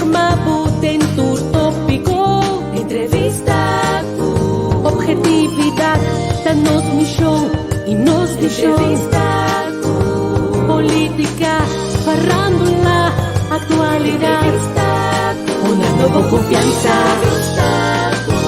informá bo den tur tópiko. Entrevista ku ophetividat ta nos mishon i nos vishon. Entrevista ku polítika, farándula, aktualidat. Entrevista ku honrando bo konfiansa. Entrevista ku.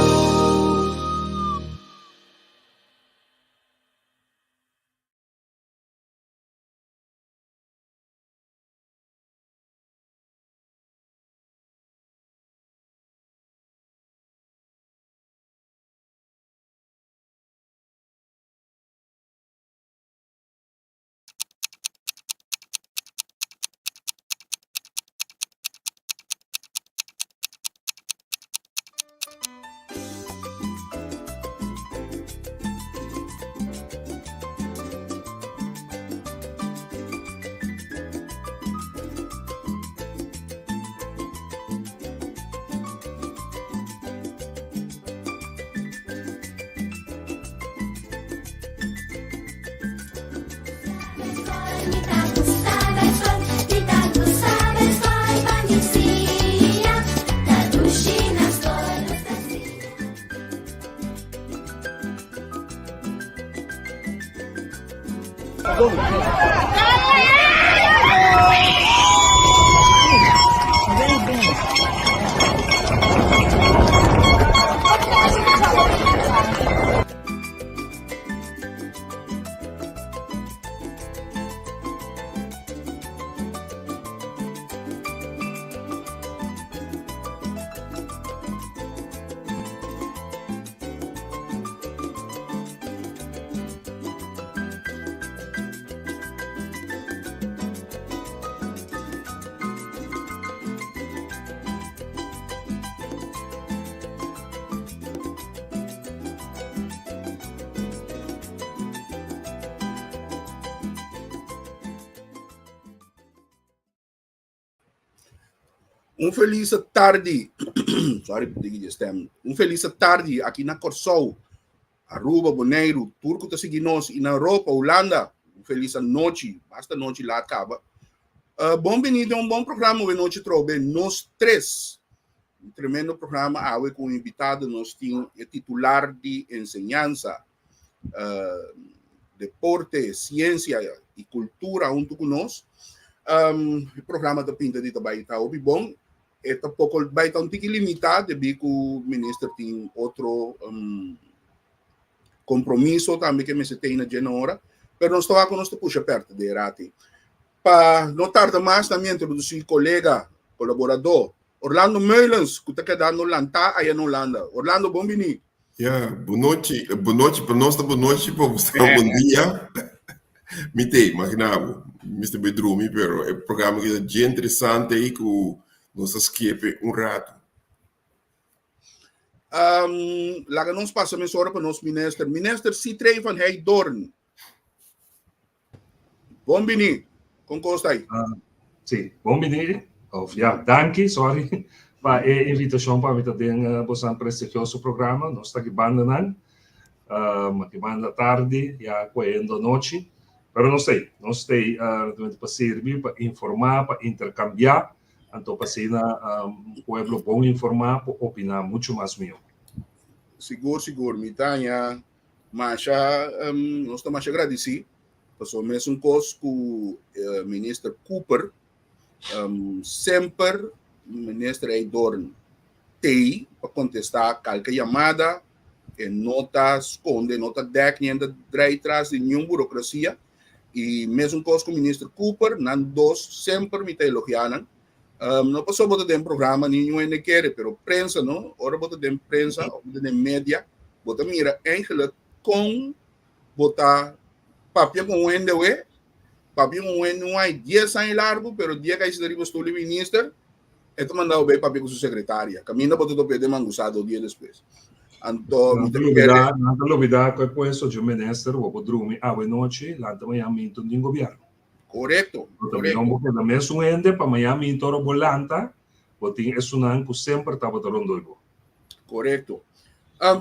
Un felis tardi, sorry, digi di stem. Un felis tardi aki na Kòrsou, Aruba, Boneiru, tur ku ta sigui nos i na Europa, Hulanda. Un felis anochi, basta nochi laat kaba. Uh, bon bini den un bon programa we nochi trobe nos tres. Un tremendo programa awe ku un invitado nos tin e titular di enseñansa, uh, deporte, siensia i kultura huntu ku nos. Um, e programa ta pinta di ta bai ta hopi bon. E ta poko bai ta un tiki limitá debí ku minister tin otro um, kompromiso tambe ke mester tin na dje na ora. Pero nos ta wak ku nos ta pusha pèrta de e rati. Pa no tarda mas, na mi introdusí kolega, kolaboradó, Orlando Meulens, ku ta kedando lantá aya na Hulanda. Orlando, bon biní. Ya, bon nochi. Bon nochi, pa nos ta bon nochi, pa bo ta bon dia. Mi te, imagina bo, mi mester bai drumi, pero e programa aki ta dje interesante i ku nos ta skepe un ratu. Um, laga nos pasa mesora pa nos minister. Minister Sitrey van Heydoorn. Bon bini. Kon kos ta ei? Uh, sí, bon bini. Of ja, danki, sorry, pa e invitacion pa mi ta den uh, bosan prestigioso programa. Nos ta ki banda nan. Uh, ki banda tardi, ya koendo nochi. Pero nos tei, nos tei uh, pa sirbi, pa informa, pa intercambia. Anto pa asina um, pueblo bon informa por opina mucho mas mihó. Sigur, sigur. Mi ta haña Masha, nos ta masha gradisí, pasobra mesun kos ku Minister Cooper, semper Minister Heydoorn t'ei pa kontestá kalke yamada, e no ta skonde, no ta dèk ni ta drei tras di niun burokrasia. I mesun kos ku Minister Cooper, nan dos semper mi ta elogiá nan. No pasobra bo ta den programa ni niun hende kere, pero prensa no, ora bo ta den prensa òf bo ta den media, Bo ta mira eigenlijk kon bo ta papia ku un hende awe, papia ku un hende un ai dies aña largu, pero dia ku a sinta riba stoel di minister, e ta manda bo bai papia ku su sekretaria. Kaminda bo ta top'é den mangusá dos dia despues. Anto mi ta kere. Nan ta lubida ku e puesto dje minister bo por drumi awe nochi, lanta mañan mintu den gobièrnu. Korekto, korekto. Bo keda mesun hende pa mañan mintu ora bo lanta, bo tin esunnan ku semper tabata rondoi bo. Korekto.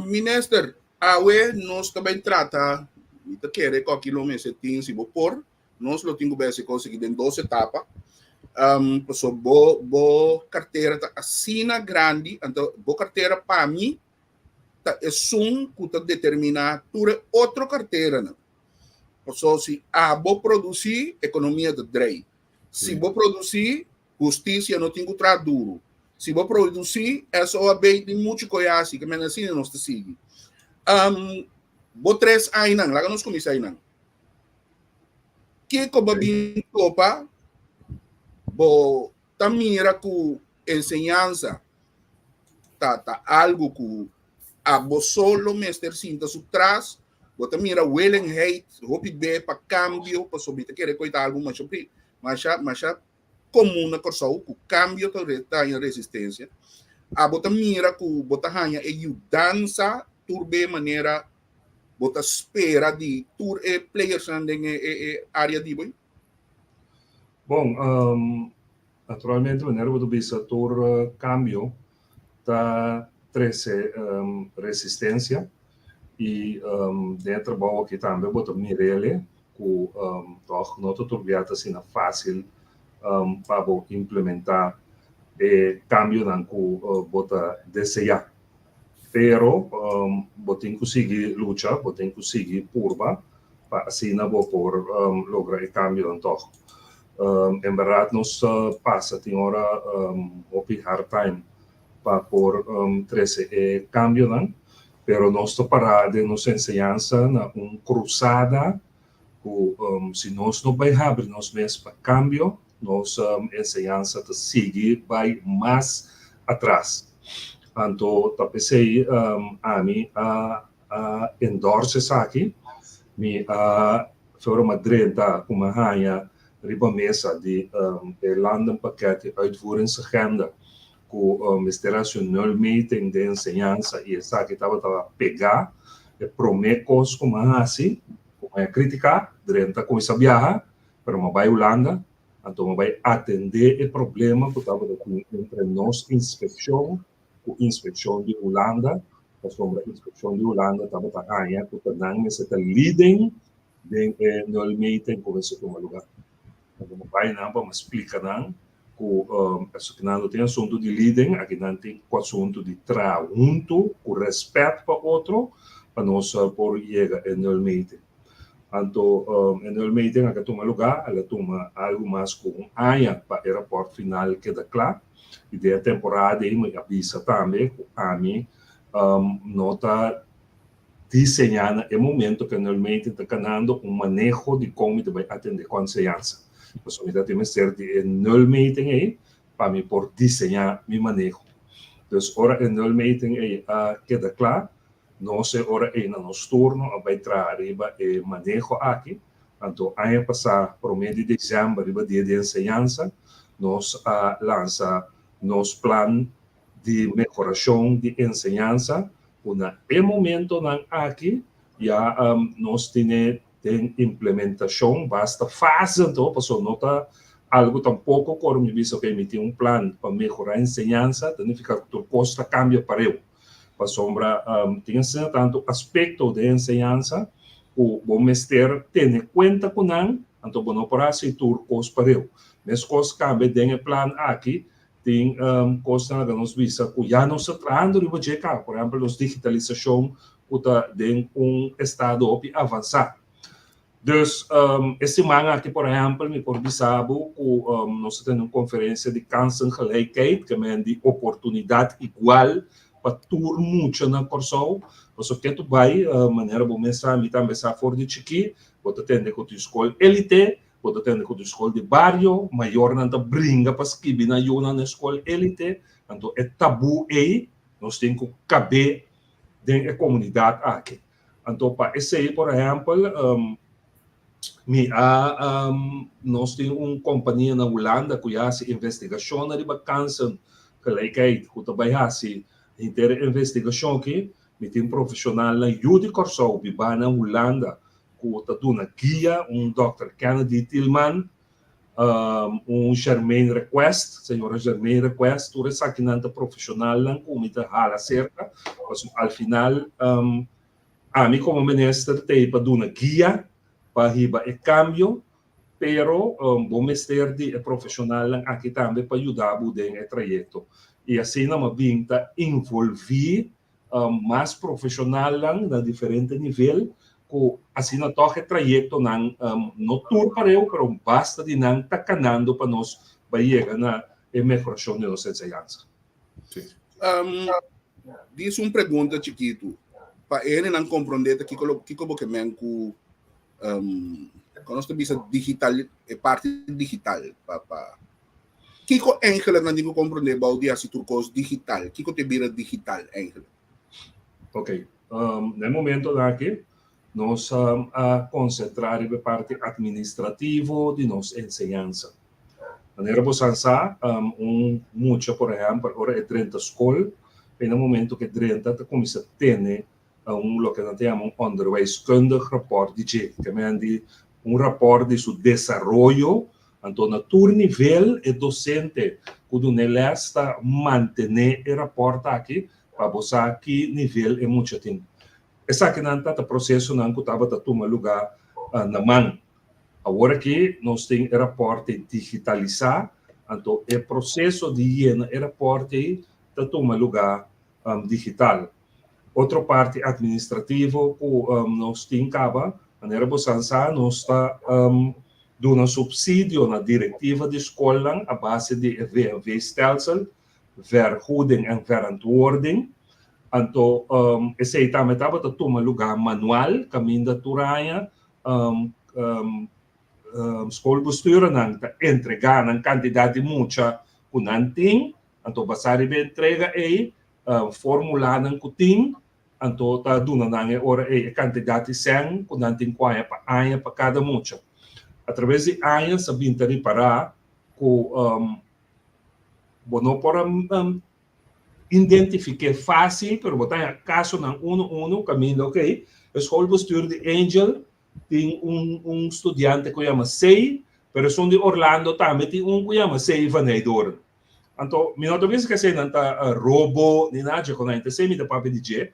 Minister, awe nos ta bai trata, mi ta kere ku aki lo mester tin, si bo por, nos lo tin ku bai hasi kos aki den dos etapa. Paso bo kartera ta asina grandi, anto bo kartera pa mi ta esun ku ta determiná tur e otro karteranan. Paso si abo produsí, ekonomia ta drei. Si bo produsí, hustisia no tin ku traha duru. Si bo produsí, SOAB tin muchu koe hasi, ke men asina nos ta sigui. Bo tres ainan, laga nos kuminsá einan. Kiko bo bin topa? Bo ta mira ku enseñansa ta ta algu ku abo so lo mester sinta su tras? Bo ta mira willinheid hopi be pa kambio? Pasobra mi ta kere ku e ta algu masha masha masha komun na Kòrsou ku kambio ta ta haña resistensia. Abo ta mira ku bo ta haña e yudansa tur be manera Bo ta spera di tur e playersnan den e e area di bo? Bon, naturalmente manera bo ta bisa tur cambio ta trece resistencia y den e trabou aki tambe bo ta mirele cu toch no ta tur bia ta asina facil pa bo implementa e cambionan cu bo ta desea. Pero bo tin ku sigui lucha, bo tin ku sigui purba pa asina bo por logra e kambionan tòg. En bèrdat nos pasa tin ora hopi hard time pa por trese e kambionan, pero nos ta pará den nos enseñansa na un krusada ku si nos no bai habri nos mes pa kambio, Nos enseñansa ta sigui bai mas atras. Anto ta p'esei ami a endorse esaki. Mi a forma drenta ku mi a haña riba mesa di e Landenpakket di Uitvoeringsagenda ku mester hasi un nulmeting den enseñansa i esaki tabata pegá. E promé kos ku mi a hasi, ku mi a kritiká, drenta kuminsá biaha Pero mi a bai Hulanda, anto mi a bai atendé e problema ku tabata tin entre nos inspekshon ku inspekshon di Hulanda, pasobra inspekshon di Hulanda tabata haña ku ta nan mester ta leading den e nulmeting ku mester tuma lugá. Anto mi a bai nan pa mi splika nan ku esokinan no tin asuntu di leading, akinan tin ku asuntu di traha huntu ku rèspèt pa otro pa nos por yega e nulmeting. Anto e nulmeting a tuma lugá, el a tuma algu mas ku un aña pa e rapòrt final keda kla. I den e temporada ei mi a bisa tambe ku ami no ta diseñá na e momento ku e nulmeting ta kanando un maneho di kon mi ta bai atendé ku enseñansa. Pasobra mi ta tin mester di e nulmeting ei pa mi por diseñá mi maneho. Dus ora e nulmeting ei a keda kla, Nos e ora ei na nos turno a bai traha riba e maneho aki. Anto aña pasá promé di desèmber riba Dia di Enseñansa nos a lansa nos plan di mehorashon di enseñansa ku na e momentonan aki ya nos tene den implementashon basta fase anto pasobra no ta algu tampoko ku ora mi bisa oke mi tin un plan pa mehorá enseñansa ta nifiká ku tur kos ta kambia pareu. Pasobra tin asina tantu aspekto den enseñansa ku bo mester tene kuenta ku nan, anto bo no por hasi tur kos pareu. Meskos tambe den e plan aki tin kosnan ku nos bisa ku ya nos ta trahando riba dje kaba, por ehèmpel nos digitalisashon ku ta den un estado hopi avansá. Dus e siman aki por ehèmpel mi por bisa bo ku nos a tene un konferensia di kansengelijkheid, ke men di oportunidat igual pa tur mucha na Kòrsou. Pasobra ke tu bai, manera bo mes sa, mi tambe sa for di chikí, bo ta tende ku tin skol elite, bo ta tende ku tin skol di bario, mayornan ta bringa pa skibi nan yunan na e skol elite, anto e tabú ei nos tin ku kab'é den e komunidat aki. Anto pa esei, por ehèmpel, mi a nos tin un kompania na Hulanda ku ya hasi investigashonnan riba kanser gelijkheid ku ta bai hasi henter e investigashon aki. Mi tin profeshonalnan yu di Kòrsou bibá na Hulanda ku ta duna guia, un dòkter Kennedy Tielman, un Germaine Request, señora Germaine Request, tur esakinan ta profesionalnan ku mi ta hala serka, pasobra al final ami komo minister ta ei pa duna guia, pa hiba e kambio, Pero bo mester di e profeshonalnan aki tambe pa yuda bo den e trayekto. I asina mi a bin ta involví mas profeshonalnan na diferente nivel ku asina tòg e trayektonan no tur pareu pero basta di nan ta kanando pa nos bai yega na e mehorashon di nos enseñansa. Dis un pregunta chikitu pa e hendenan komprondé ta kiko lo kiko bo ke men ku kon nos ta bisa digital e parti digital pa pa kiko eigenlijk nan tin ku komprondé bou di hasi tur kos digital kiko ta bira digital eigenlijk? Ok, na e momentonan aki nos a konsentrá riba e parti administrativo di nos enseñansa. Manera bo san sa, un mucha por ehèmpel ora e drenta skol, e na momento ku e drenta ta kuminsá tene un loke nan ta yama un onderwijskundig rapport di dje, ke men di un rapport di su desaroyo, anto na tur nivel e dosente ku dun'é lès ta mantené e rapport aki pa bo sa ki nivel e mucha tin. Esakinan ta ta prosesonan ku tabata tuma lugá na man. Awor aki nos tin e raporte digitalisá, anto e proseso di yena e raporte ei ta tuma lugá digital. Otro parti administrativo ku nos tin kaba, manera bo san sa, nos ta duna supsidio na direktiva di skolnan a base di e VNV-stelsel, vergoeding en verantwoording. Anto esei tambe tabata tuma lugá manual kaminda tur aña Schoolbestuurnan ta entregá nan kantidat di mucha ku nan tin, anto basá riba e entrega ei, formulanan ku tin, anto ta duna nan e ora ei e kantidat di sèn ku nan tin ku haña pa aña pa kada mucha. Atraves di aña sa bin ta ripará ku bo no por a Identifiké fásil, pero bo ta haña kasonan unu unu kaminda ok. E schoolbestuur di Angel tin un un studiante ku yama Sey, pero esun di Orlando tambe tin un ku yama Sey van Heydoorn. Anto mi no ta bisa ku eseinan ta robo ni nada dje ku nan, esei mi ta papia di dje,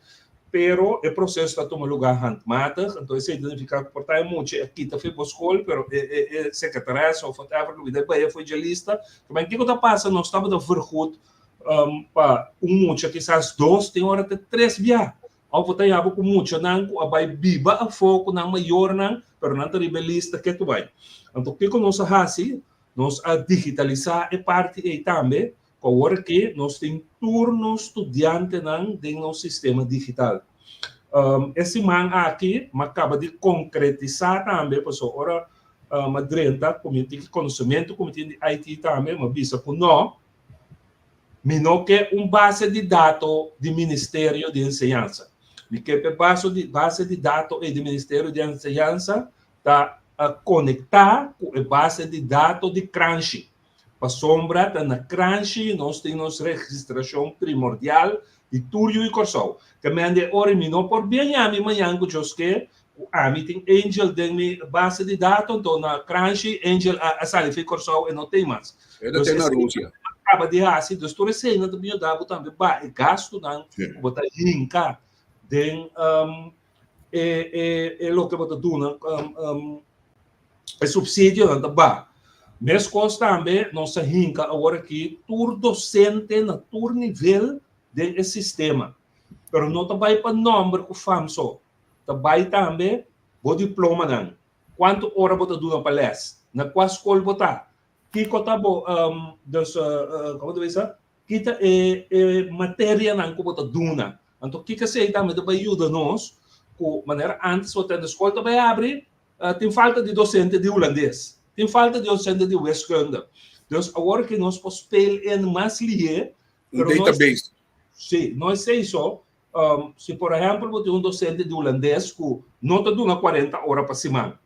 pero e proseso ta tuma lugá handmatig, anto esei ta nifiká ku por ta e mucha a kita for bo skol, pero e e e secretaresse of whatever ku bida bai for dje lista. Kiko ta pasa? Nos tabata vergoed pa un mucha kisas dos tin ora te tres bia. Of bo ta yaba ku muchanan ku a bai biba afó ku nan mayornan, pero nan ta riba e lista ke tu bai. Anto kiko nos a hasi? Nos a digitalisá e parti ei tambe, ku awor aki nos tin tur nos studiantenan den nos sistema digital. E siman aki m'a kaba di konkretisá tambe, pasobra ora m'a drenta ku mi tin konosementu ku mi tin di IT tambe, m'a bisa ku no, Mi no ke un base di dato di Ministerio di Enseñansa. Mi ke pa e base di dato ei di Ministerio di Enseñansa ta konektá ku e base di dato di Kranshi. Pasobra ta na Kranshi nos tin nos registrashon primordial di tur yu di Kòrsou. Ke mende e ora mi no por biaña mi mañan ku Dios ke ku ami tin Angel den mi base di dato, anto na Kranshi Angel a sali fi Kòrsou e no tin mas. E ta ten na Rusia. Kaba di hasi, dus tur eseinan ta bin yuda bo tambe baha e gastunan ku bo ta hinka den e e e loke bo ta duna e supsidionan ta baha. Meskos tambe nos a hinka awor aki tur dosente na tur nivel den e sistema, pero no ta bai pa nòmber ku fam so. Ta bai tambe bo diplomanan, kuantu ora bo ta duna pa lès, na kua skol bo ta, kiko ta bo, dus, komo ta bisa, ki ta e e materianan ku bo ta duna. Anto kiko esei tambe ta bai yuda nos ku manera antes bo tende skol ta bai abri, tin falta di dosente di hulandes, tin falta di dosente di wiskunde. Dus awor ki nos por speel in mas lihé, Un database. Sí, no esei so, Si por ehèmpel bo tin un dosente di hulandes ku no ta duna kuarenta ora pa siman,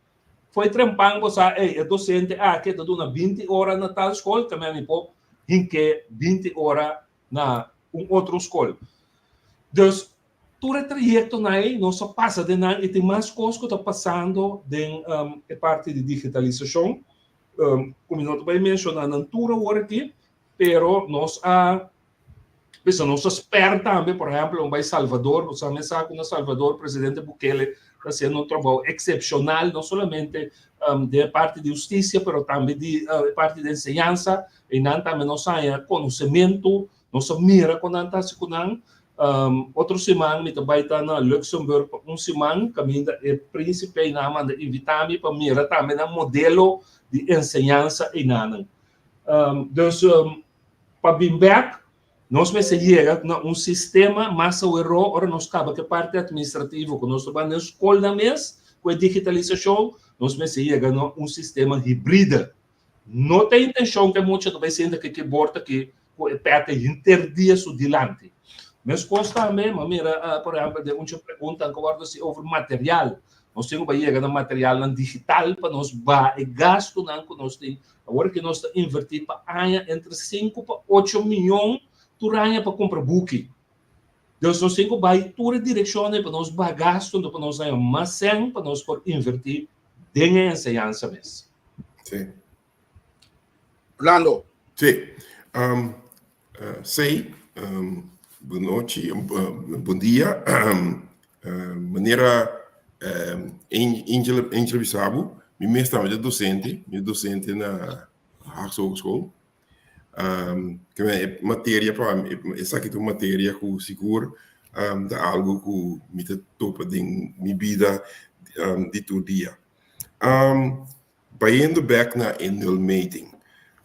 fo'i trempan bo sa, ey, e dosente aki ta duna binti ora na tal skol, tambe mi por hink'é binti ora na un otro skol. Dus, tur e trayektonan ei nos a pasa den nan i tin mas kos ku ta pasando den e parti di digitalisashon ku mi no ta bai menshoná nan tur awor aki, pero nos a Bisa nos a sper tambe, por ehempel, un bai Salvador, bo sa mesa ku na Salvador presidente Bukele ta hasiendo un trabou eksepshonal, no solamente den e parti di hustisia, pero tambe di e parti di enseñansa. Einan tambe nos haña konosementu, nos a mira kon nan ta hasi ku nan. Otro siman mi ta bai ta na Luxemburg pa un siman, kaminda e prínsipe einan a manda invitá mi pa mira tambe nan modelo di enseñansa einanan. Dus pa bin bèk, nos mester yega na un sistema mas aweró ora nos kaba ku e parti atministrativo ku nos ta bai den skolnan mes ku e digitalisashon, nos mester yega na un sistema hibride. No ta intenshon ku e mucha ta bai sinta ku e keyboard aki ku e pèt henter dia su dilanti. Meskos tambe, mi a mira por ehèmpel den un dje preguntanan ku a wòrdu hasi over material. Nos tin ku bai yega na materialnan digital pa nos baha e gastunan ku nos tin. Awor ki nos ta invertí pa aña entre sinku pa ocho miyon tur aña pa kumpra buki. Dus nos tin ku bai tur e direkshonnan pa nos baha gastu, pa nos haña mas sèn pa nos por invertí den e enseñansa mes. Sí. Orlando. Sí. Um, uh, sí, um, bon nochi, bon dia. Um, uh, manera um, Angel, Angel Bisabu, mi mes tambe ta docente, mi docente na Haagse Hogeschool. Um, que e materia pa mi, esaki ta un materia ku sigur um, ta algo ku mi ta topa den mi bida um, di tur dia. Um, Bayendo bek na e nulmeting.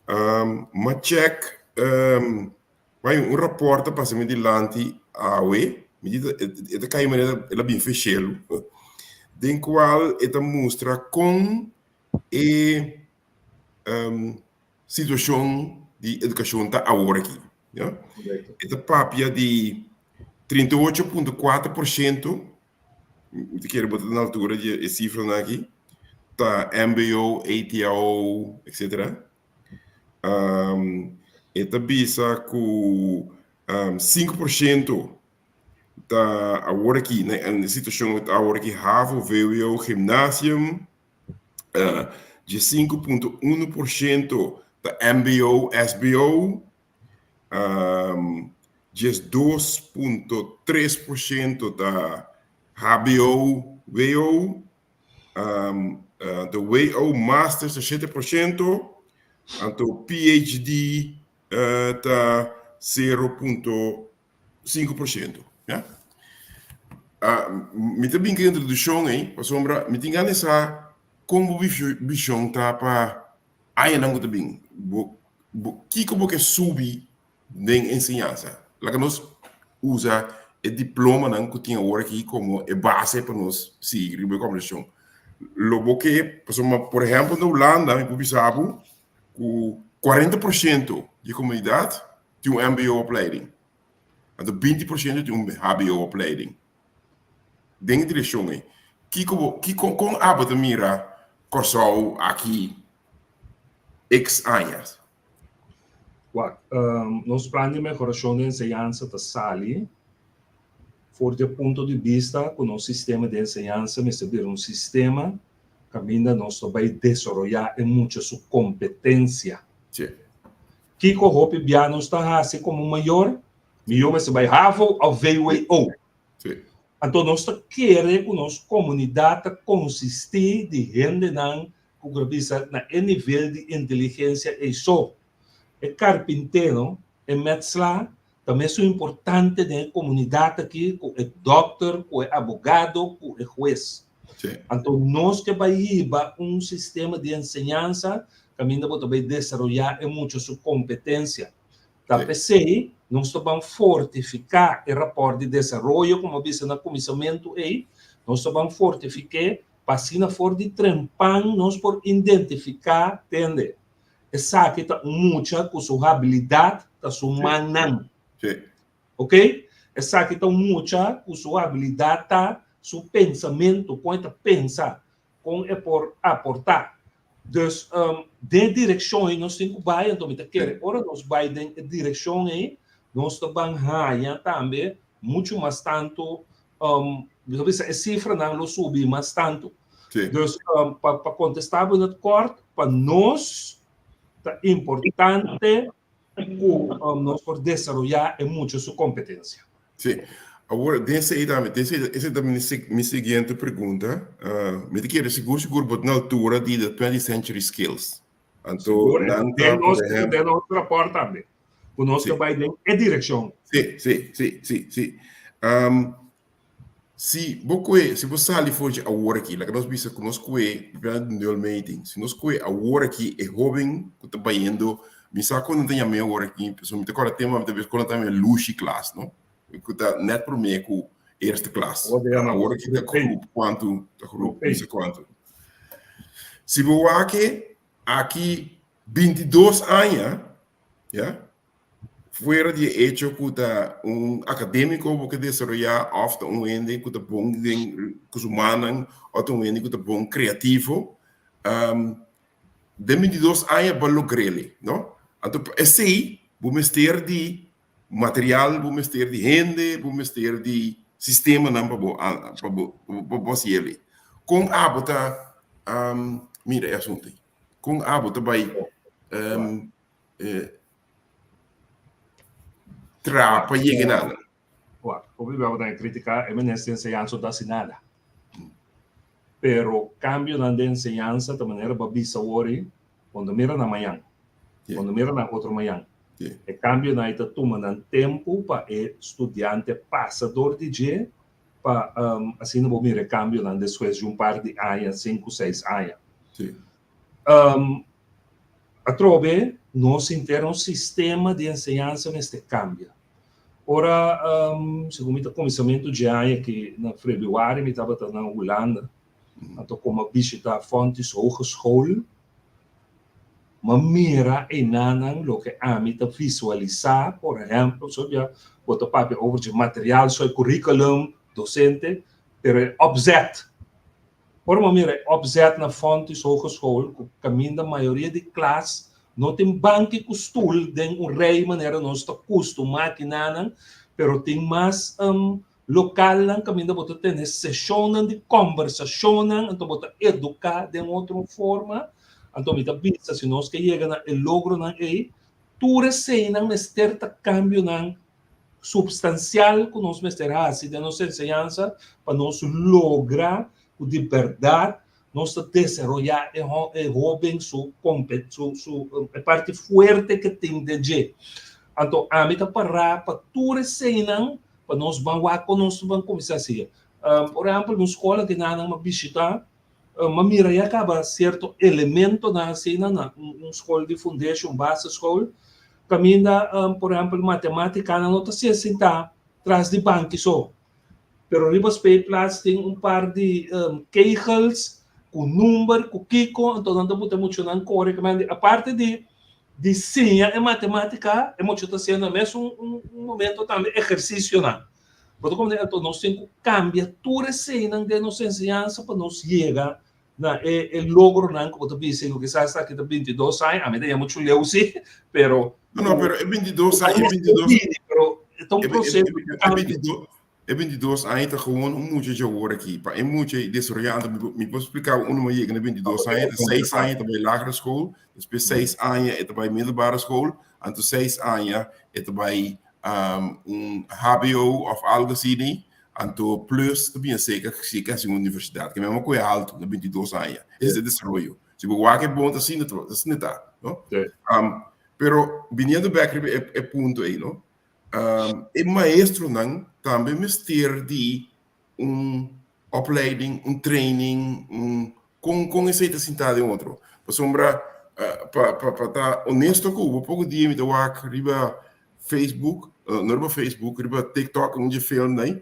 Um, m'a check, um, bai un rapport a pasa mi dilanti awe, mi di e ta kai manera el a bin feshelu, den kual e ta mustra kon e um, situashon di edukashon ta awor aki. Ja? E ta papia di 38.4%. Mi ta kere bo ta na altura di e sifranan aki, ta mbo, ATO, etcetera. Um, e ta bisa ku um, 5% ta awor aki, na e situashon ta awor aki havo, vwo, gymnasium, uh, 5.1% ta mbo, SBO, Um, 12.3% ta HBO, WO, um, uh, de WO Masters ta 7%, anto PhD uh, ta 0.5%. Ja? Uh, mi ta bin ku introduccion ei, pasobra mi tin gana sa kon bo vision ta pa Añanan ku ta bin, bo bo kiko bo ke subi den enseñansa? Laga nos usa e diplomanan ku tin awor aki komo e base pa nos sigui riba e kombersashon. Lo bo ke, pasobra por ehèmpel na Hulanda mi por bisa bo ku kuarenta por shento di e komunidat tin un mbo opleiding, anto binti por shento tin un hbo opleiding. Den e direkshon ei, kiko bo, kiko, kon abo ta mira Kòrsou aki eks añas? Wak, nos plan di mehorashon di enseñansa ta sali for di e punto di bista ku nos sistema di enseñansa mester bira un sistema kaminda nos ta bai desaroyá e mucha su kompetensia. Kiko hopi bia nos ta hasi komo mayor? Mihó mester bai havo òf vwo. Sí. Anto nos ta kere ku nos komunidat ta konsistí di hendenan ku por bisa na e nivel di inteligensia ei so. E karpintero, e metsla, ta mesun importante den e komunidat aki ku e dòkter, ku e abogado, ku e hues. Sí. Anto nos ke bai hiba un sistema di enseñansa kaminda bo ta bai desaroyá e mucha su kompetensia. Ta p'esei nos ta ban fortifiká e rapòrt di desaroyo, komo a bisa na kuminsamentu ei, nos ta ban fortifik'é pa asina for di trempan nos por identifiká, tende, esaki ta un mucha ku su habilidat ta su mannan. Oke? Esaki ta un mucha ku su habilidat ta su pensamentu, kon e ta pensa, kon e por aportá. Dus den e direkshon ei nos tin ku bai, anto mi ta kere ora nos bai den e direkshon ei, nos ta ban haña tambe muchu mas tantu, mi ta bisa e sifranan lo subi mas tantu. Dus pa pa kontestá bo in het kort, pa nos ta importante ku nos por desaroyá e mucha su kompetensia. Sí. Awor, den esei tambe, den esei, esei ta mi, mi siguiente pregunta. Mi ta kere sigur sigur bo ta na altura di the 20th century skills. Anto, Sigur, nan ta, den por nos, ehempel, den nos rapport tambe. Ku nos Sí. ta bai den e direkshon. Sí, sí, sí, sí, sí. Si bo kue, si bo sali for dje awor aki, laga nos bisa ku nos kue, papia di nulmeting, si nos kue awor aki e hoben ku ta bayendo, mi sa kon nan ta yam'é awor aki, pasobra mi ta kòrda tempu mi ta bisa kon nan ta yam'é lushi klas, no? Ku ta nèt promé ku eerste klas. Awor aki ta groep kuantu, ta groep no sé kuantu. Si bo wak aki 22 aña, ya, Fuera di e echo ku ta un akadémiko bo ke desaroyá òf ta un hende ku ta bon den ku su mannan òf ta un hende ku ta bon kreativo, den 22 aña bo a logr'el, no? Anto pa esei bo mester di material, bo mester di hende, bo mester di sistemanan pa bo pa bo pa bo hasi el. Kon abo ta mira e asuntu ei? Kon abo ta bai Tra pa yega nan. Wak, hopi bia bo ta critica e minister di enseñansa no ta haci nada. Pero cambionan den enseñansa ta manera bo a bisa awor ei, bo no ta mira nan mañan, bo no ta mira nan otro mañan. E cambionan ei ta tuma nan tempo pa e studiante pasa dor di dje pa asina bo mira e cambionan despues di un par di aña, sinku, seis aña. Atrobe nos henter un sistema di enseñansa mester cambia. Ora, segun mi ta cuminsamentu dje aña aki na februari mi tabata na Hulanda, anto como a bishita Fontys Hogeschool, m'a mira enanan loke ami ta visualisa, por ehempel, so bia bo ta papia over dje material, so e curriculum, docente, pero e opzet. Ora bo mira e opzet na Fontys Hogeschool ku kaminda mayoria di klas no tin banki ku stul den un rei manera nos ta kustumá kinanan, pero tin mas lokalnan kaminda bo ta tene seshonnan di kòmbersashonnan, anto bo ta eduká den otro forma. Anto mi ta bisa si nos ke yega na e logronan ei, tur eseinan mester ta kambionan substansial ku nos mester hasi den nos enseñansa pa nos logra ku di bèrdat nos ta desaroyá e e hóben su su su e parti fuerte ke tin den dje. Anto ami ta pará pa tur eseinan pa nos ban wak kon nos ta ban kuminsá hasi. Por ehèmpel un skola ku nan a bishitá m'a mira ya kaba sierto elementonan asina na un skol di fundeshi, un basisschool, kaminda por ehèmpel matematikanan no ta ser sintá tras di banki so, pero riba speelplaats tin un par di kegels ku number, ku kiko, anto nan ta buta e muchanan kore aparte di di siña e matematika e mucha ta hasiendo na mes un momento tambe ehersisionan. Bo ta komprende? Anto nos tin ku kambia tur eseinan den nos enseñansa pa nos yega na e e logronan ku bo ta bisa ku kisas aki ta 22 aña, ami ta yama chuleu si, pero No, no, pero e 22 aña, e 22, pero ta un proseso e, e, e, e 22 aña ta gewoon un mucha dje awor aki. Pa e mucha desaroyá, anto mi por splika unu mi yega na 22 aña, ta 6 aña ta bai lagere school, despues 6 aña e ta bai middelbare school, anto 6 aña e ta bai un hbo of algo asina, anto plus ta bien seca si casi un universidad, ke mema koe alto na 22 aña. Ese es desaroyo. Si bo wak e bon ta asina ta, asina ta, no? Pero biniendo bek riba e, e punto ei, no? E maestronan tambe mester di un opleiding, un training, un kon kon esei ta sintá den otro. Pasobra pa pa pa ta honesto ku bo, poko dia mi ta wak riba Facebook, no riba Facebook, riba TikTok un dje film dai,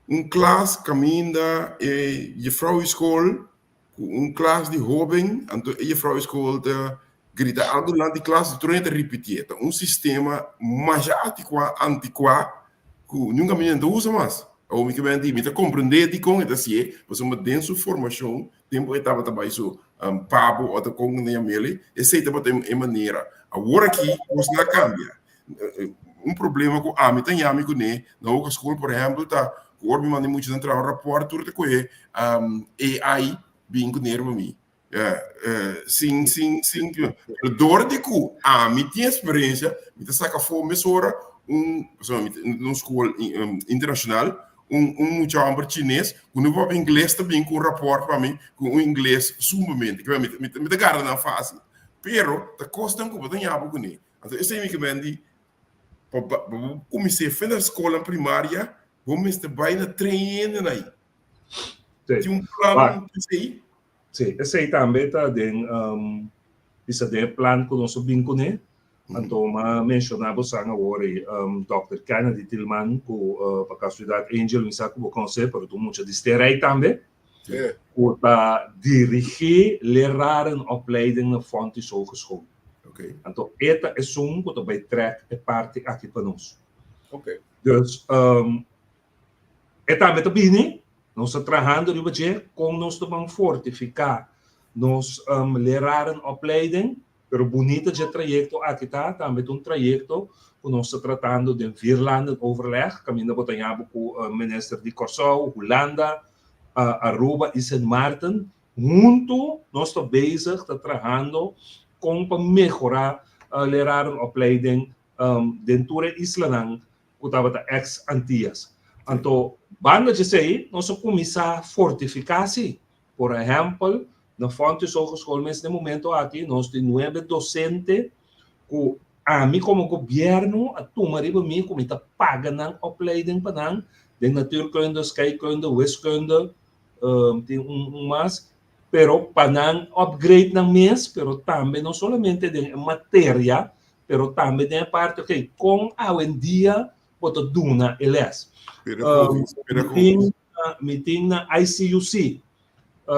un klas kaminda e jefrou di skol ku un klas di hoben, anto e jefrou di skol ta grita algu dilanti klas, tur hende ta ripitié. Ta un sistema masha antikuá, antikuá ku niun kaminda no ta usa mas. Awor mi ke menti, mi ta komprendé dikon e ta hasié, pasobra den su formashon, tempu e tabata bai su pabo òf kon nan yam'el, esei tabata e manera. Awor aki kosnan a kambia. Un problema ku ami ta yami kuné na hogeschool por ehèmpel ta ku ora mi manda e muchanan traha un rapòrt tur ta kohe AI bin kuné riba mi. Sin, sin, sin, pero door di ku ami tin experiencia, mi ta saka afó mesora un, pasobra mi ta na un skol internashonal, un un mucha hòmber chines ku no papia ingles ta bin ku un rapòrt pa mi ku un ingles sumamente, ke mi ta mi ta gara nan fásil, pero ta kosnan ku bo ta ñaba kuné. Anto esei mi ke men di pa pa bo kumins'é fen na skolnan primaria bo mester bai na train hendenan ei. Tin un plan esei? Sí, esei tambe ta den bisa den e plan ku nos a bin kuné. Anto m'a menshoná bosan awor ei dòkter Kennedy Tilman ku pa kasualidat Angel mi sa ku bo konosé pero ta un mucha di Sterrijk tambe ku ta dirigí lerarenopleiding na Fontys Hogeschool. Anto e ta esun ku ta bai trèk e parti aki pa nos. Dus E tambe ta bini, nos ta trahando riba dje kon nos ta ban fortifiká nos lerarenopleiding, pero bunita dje trayekto aki ta, tambe ta un trayekto ku nos ta tratando den vierlandenoverleg, kaminda bo ta ña bo ku minister di Kòrsou, Hulanda, Aruba i Sint Maarten, huntu nos ta bezig ta trahando kon pa mehorá lerarenopleiding den tur e islanan ku tabata ex Antias. Anto banda djesei nos a kuminsá fortifiká si. Por ehèmpel, na Fontys Hogeschool mes den momento aki nos tin nuebe dosente ku ami komo gobièrnu a tuma riba mi ku mi ta paga nan opleiding pa nan den natuurkunde, scheikunde, wiskunde, tin un mas, pero pa nan upgrade nan mes, pero tambe no solamente den e materia, pero tambe den e parti, ok, kon awendia bo ta duna e les. Mi tin na ICUC,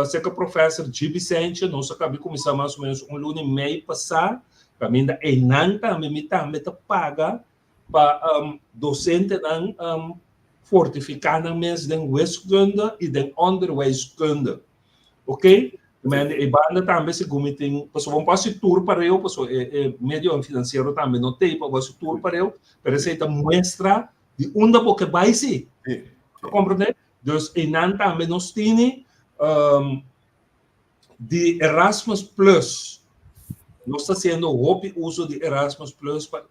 serka Professor G. Vicente, nos a kabi kuminsá mas o menos un luna i mei pasá, kaminda einan tambe mi tambe ta paga pa dosentenan fortifiká nan mes den wiskunde i den onderwijskunde. Ok? Men e banda tambe segun mi tin, pasobra bo por hasi tur pareu, pasobra e e medionan finansiero tambe no t'ei pa bo hasi tur pareu, pero esei ta muestra di unda bo ke bai si. Bo ta komprendé? Dus einan tambe nos tini di Erasmus Plus. Nos ta hasiendo hopi uso di Erasmus Plus pa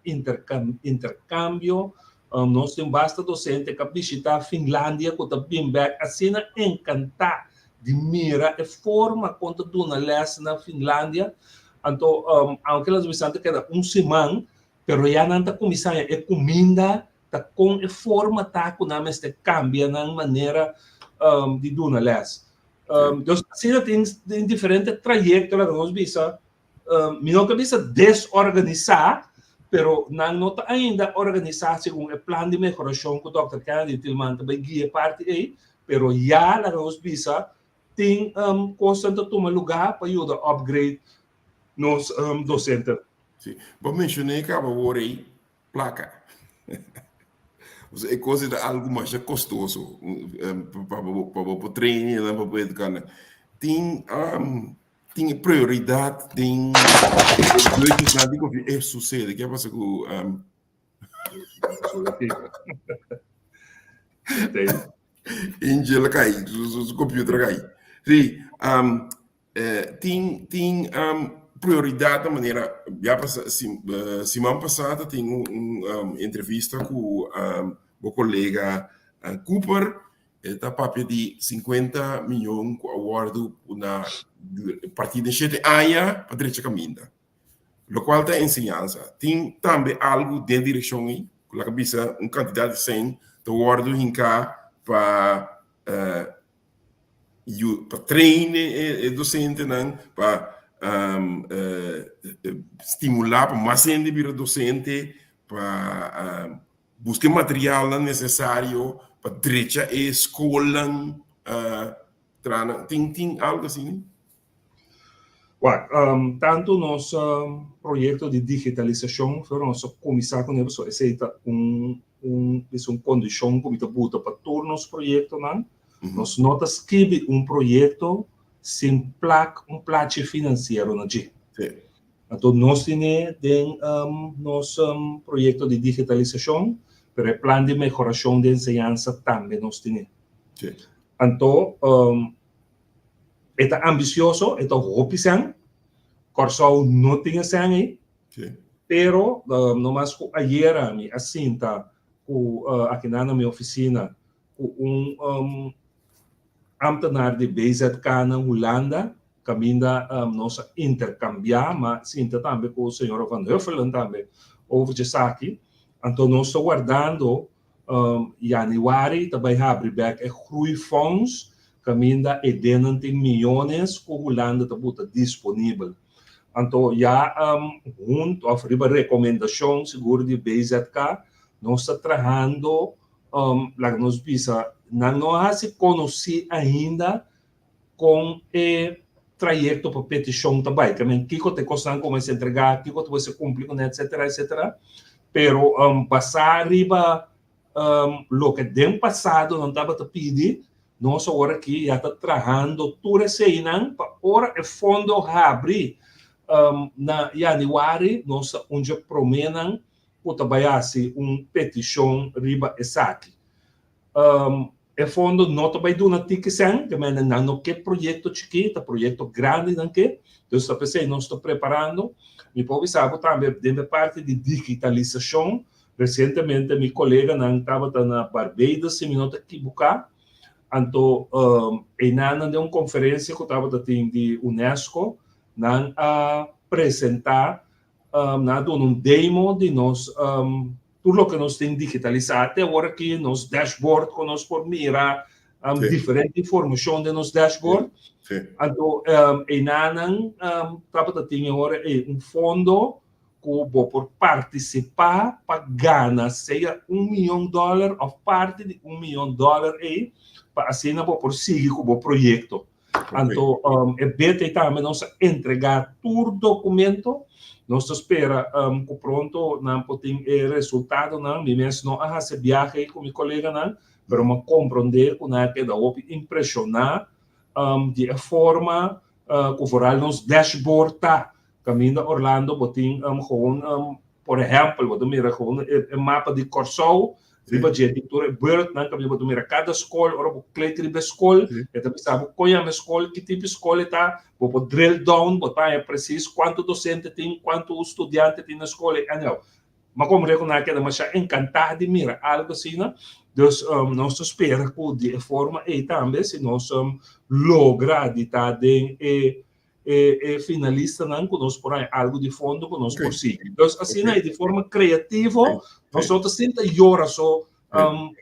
interkambio. Nos tin basta dosente ku a bishitá Finlandia ku ta bin bèk asina enkantá di mira e forma kon ta duna lès na Finlandia. Anto, aunke las bisnan ta keda un siman, pero ya nan ta kuminsá haña e kuminda ta kon e forma ta ku nan mester kambia nan manera di duna lès. Dus asina tin tin diferente trayekto laga nos bisa, mi no ta bisa desorganisá, pero nan no ta ainda organisá segun e plan di mehorashon ku dòkter Kennedy Tilman ta bai guia e parti ei, pero ya laga nos bisa tin kosnan ta tuma lugá pa yuda upgrade nos dosente. Sí, bo menshoné kaba awor ei Plaka. Osea, e kos ei ta algu masha kostoso pa bo pa bo por train nan, pa bo eduká nan. Tin tin e prioridat den e budgetnan di gobièrnu. E susede, ke a pasa ku Angel a kai, su computer a kai. Sí, Tin tin prioridat na manera ya pasa siman pasá ta tin un entrevista ku bo kolega Cooper e ta papia di sinkuenta miyon ku a wòrdu na parti den shete aña pa drecha kaminda lokual ta enseñansa tin tambe algu den direkshon ei ku laga bisa un kantidat di sèn ta wòrdu hinká pa yu pa train e dosentenan pa stimulá pa mas hende bira dosente pa buska e materialnan nesesario pa drecha e skolnan traha nan tin tin algu asina? Wak, tantu nos proyekto di digitalisashon for nos a kuminsá kuné pasobra esei ta un un bisa un kondishon ku mi ta buta pa tur nos proyektonan. Nos no ta skibi un proyekto sin plak un plachi finansiero na dje. Anto nos tene den nos proyekto di digitalisashon, pero e plan di mehorashon di enseñansa tambe nos tene. Anto. E ta ambisioso, e ta hopi sèn. Kòrsou no tin e sèn ei. Pero no mas ku ayera mi a sinta ku akinan na mi ofisina ku un ambtenaar di BZK na Hulanda kaminda nos a interkambiá, ma sinta tambe ku señora Van Huffelen tambe over djesaki. Anto nos ta wardando Januari ta bai habri bek e groeifonds kaminda e dennan tin miyones ku Hulanda ta buta disponibel. Anto ya huntu òf riba rekomendashon sigur di BZK nos ta trahando laga nos bisa nan no a hasi konosí ainda kon e trayekto pa petishon ta bai. Ke men kiko ta e kosnan ku mester entregá, kiko ta mester kumpli kuné, etsetera, etsetera. Pero basá riba loke den pasado nan tabata pidi, nos awor aki ya ta trahando tur eseinan pa ora e fondo habri na yanüari, nos ta un dje proménan ku ta bai hasi un petishon riba esaki. E fondo no ta bai duna tiki sèn, te mende nan no ke proyekto chikí, ta proyekto grandi nan ke. Dus ta p'esei nos ta preparando. Mi por bisa bo tambe den e parti di digitalisashon, resientemente mi koleganan tabata na Barbados si mi no ta kibuká, anto einan nan den un konferensia ku tabata tin di UNESCO, nan a presentá, nan a duna un demo di nos Tur loke nos tin digitalisá te awor aki, nos dashboard ku nos por mira diferente informashon den nos dashboard. Anto einanan tabata tin e ora ei un fondo ku bo por partisipá pa gana sea un miyon dòler òf parti di un miyon dòler ei pa asina bo por sigui ku bo proyekto. Anto e bete tambe nos a entregá tur dokumento. Nos ta spera ku pronto nan por tin e resultadonan. Mi mes no a hasi biahe ku mi koleganan, pero mi a komprondé ku nan a keda hopi impreshoná di e forma ku vooral nos dashboard ta. Kaminda Orlando bo tin gewoon por ehèmpel bo ta mira gewoon e mapa di Kòrsou riba dje tin tur e beurtnan kaminda bo ta mira kada skol ora bo klik riba e skol e ta bisa bo kon yama e skol ki tipo skol e ta bo por drill down bo ta haña presis kuantu dosente tin kuantu studiante tin na skol anyhow mi a komprende ku nan a keda masha enkantá di mira algu asina dus nos ta spera ku di e forma ei tambe si nos logra di ta den e e e finalistanan ku nos por haña algu di fondo ku nos por sigui. Dus asina i di forma kreativo nos no ta sinta yora so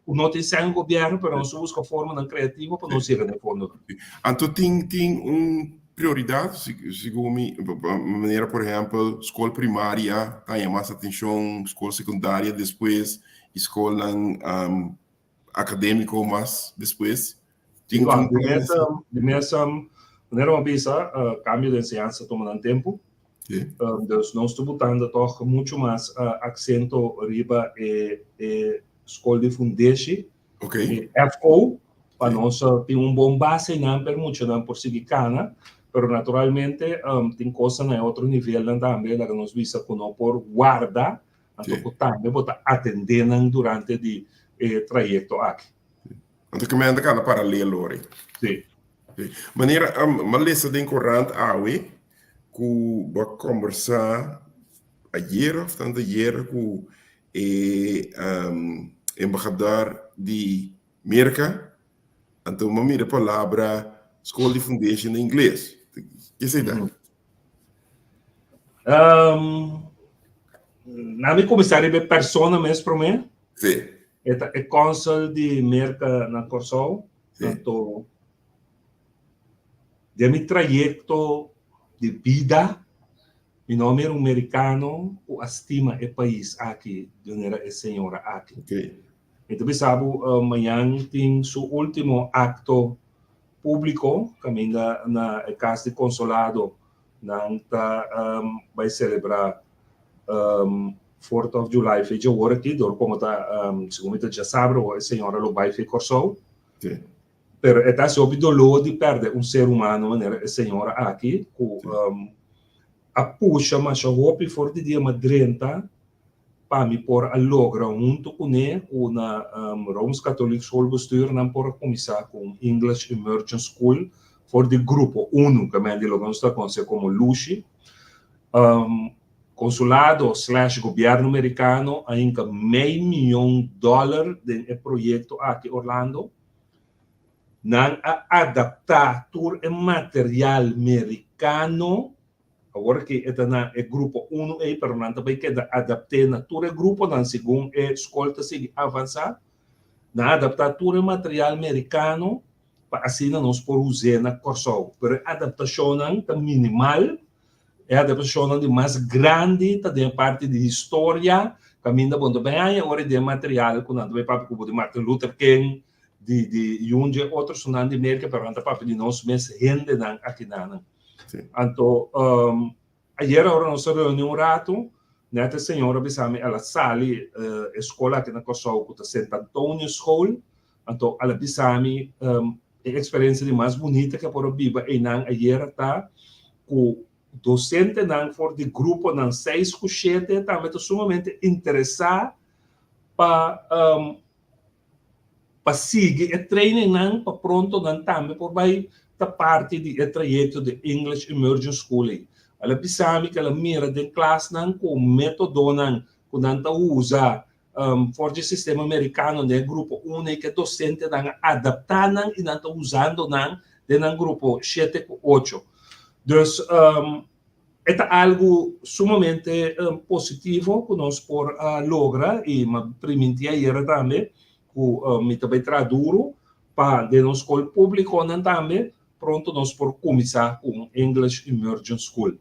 ku no tin sèn gobièrnu pero nos ta buska formanan kreativo pa nos yega na e fondonan. Anto tin tin un prioridat segun mi manera por ehèmpel skol primaria ta haña mas atenshon, skol sekundaria despues i skolnan akadémiko mas despues. Tin un di mes, di mes manera bo a bisa, kambio di enseñansa tuma nan tempu. Dus nos ta botando tòg muchu mas aksento riba e e skol di fundeshi, e FO, pa nos tin un bon base einan pa e muchanan por sigui kana. Pero naturalmente tin kosnan na e otro nivelnan tambe laga nos bisa ku no por warda Anto ku tambe bo ta atendé nan durante di e trayekto aki. Anto ke men ta kana paralelo ori. Sí. Sí. Manera um, m'a lesa den korant awe ku bo a kombersá ayer of tanto ayer ku e um, embahador di Merka, anto m'a mira e palabra skol di fundeshi na ingles. Ke esei ta? Um, na mi kuminsá riba e persona mes promé. Sí. E ta e kònsel di Merka na Kòrsou. Sí. Anto, den mi trayekto di bida, mi no a mira un merikano ku a stima e pais aki di manera e señora aki. Oké. Mi ta bisa bo, mañan tin su último akto públiko kaminda na e kas di Konsolado nan ta bai selebrá Fourth of July fecha awor aki dor komo ta segun mi ta djasabra awor e señora lo bai fe Kòrsou. Pero e ta hasi hopi doló di pèrdè un ser humano manera e señora aki ku a pusha masha hopi for di dia madrenta pa mi por a logra hunto kuné ku na Rooms Katholiek Schoolbestuur nan por a kuminsá ku un English Immersion School. for di grupo unu, ke men di loke nos ta konosé komo Lushi. Konsulado slash gobièrnu merikano a hinka mei mion dòler den e proyekto aki Orlando. Nan a adaptá tur e material merikano. Awor ki e ta na e grupo unu ei, pero nan ta bai keda adapt'é na tur e gruponan segun e skol ta sigui avansá. Nan a adaptá tur e material merikano pa asina nos por us'é na Kòrsou. Pero e adaptashonnan ta minimal. E adaptashonnan di mas grandi ta den e parti di historia, kaminda bo no ta bai haña ora di e material ku nan ta bai papia ku bo di Martin Luther King, di di i un dje otro sunan di Merka, pero nan ta papia di nos mes hendenan akinanan. Anto ayera ora nos a reuni un ratu, nèt e señor a bisa mi el a sali e skol aki na Kòrsou ku ta Sint Antonius School, anto el a bisa mi e eksperensia di mas bunita ku e por a biba einan ayera ta ku dosentenan for di gruponan seis ku shete tambe ta sumamente interesá pa pa sigui e trainingnan pa pronto nan tambe por bai ta parti di e trayekto di English Immersion School ei. El a bisa mi ku el a mira den klasnan ku metodonan ku nan ta usa for di e sistema merikano den e grupo uno ei ku e dosentenan a adaptá nan i nan ta usando nan den nan grupo shete ku ocho. Dus E ta algu sumamente positivo ku nos por a logra i mi a primintí ayera tambe ku mi ta bai traha duru pa den nos skol públikonan tambe pronto nos por kuminsá ku un English Immersion School.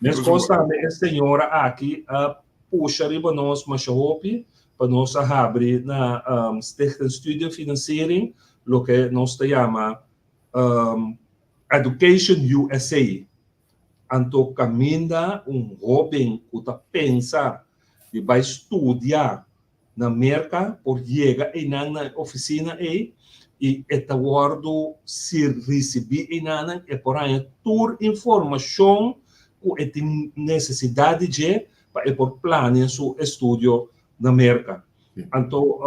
Meskos tambe e señora aki a pusha riba nos masha hopi pa nos a habri na Stichting Studiefinanciering loke nos ta yama Education USA. Anto kaminda un hóben ku ta pensa di bai studia na Merka por yega einan na e ofisina ei i e ta wòrdu risibí einanan, e por haña tur informashon ku e tin nesesidat di dje pa e por plania su estudio na Merka. Anto